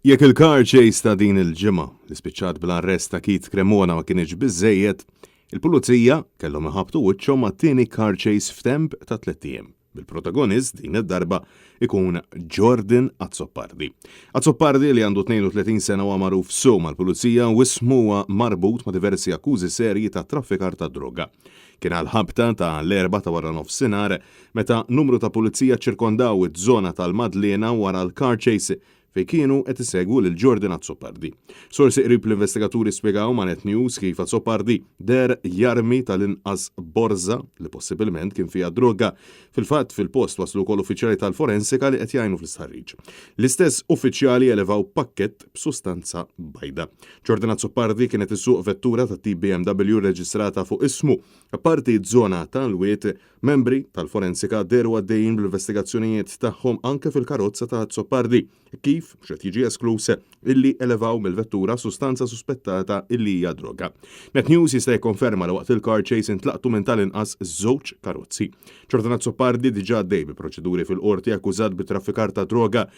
Jekk il-car chase ta' din il-ġimgħa li spiċċat bl-arrest ta' Keith Cremona ma kinitx biżżejjed, il-Pulizija kellhom iħabbtu wiċċhom mat-tieni car chase f'temp ta' tlett ijiem, bil-protagonist din id-darba ikun Jordan Azzopardi. Azzopardi li għandu 32 sena huwa magħruf sew mal-Pulizija u ismu huwa marbut ma' diversi akkużi serji ta' traffikar ta' droga. Kien għall-ħabta ta' l-Erbgħa ta' waranofsinhar meta numru ta' Pulizija ċċirkondaw iż-żona tal-Madliena wara l-car chase fejn kienu qed isegwu lil Jordan Azzopardi. Sorsi qrib l-investigaturi spjegaw ma' Net News kif Azzopardi deher jarmi tal-inqas borża li possibilment kien fiha droga. Fil-fatt, fil-post waslu wkoll uffiċjali tal-forensika li qed jgħinu fl-istħarriġ. L-istess uffiċjali elevaw pakkett b'sustanza bajda. Jordan Azzopardi kien qed isuq vettura tat-tip BMW rreġistrata fuq ismu. Apparti ż-żona tal-wied, Membri tal-forensika dehru għaddejjin bl-investigazzjonijiet tagħhom anke fil-karozza ta' Azzopardi, kif mhux qed jiġi eskluż illi elevaw mill-vettura sustanza suspettata illi hija droga. Net News jista' jikkonferma li waqt il-car chase intlaqtu minn tal-inqas żewġ karozzi. Jordan Azzopardi diġà għaddej bi proċeduri fil-Qorti akkużat bi traffikar ta' droga.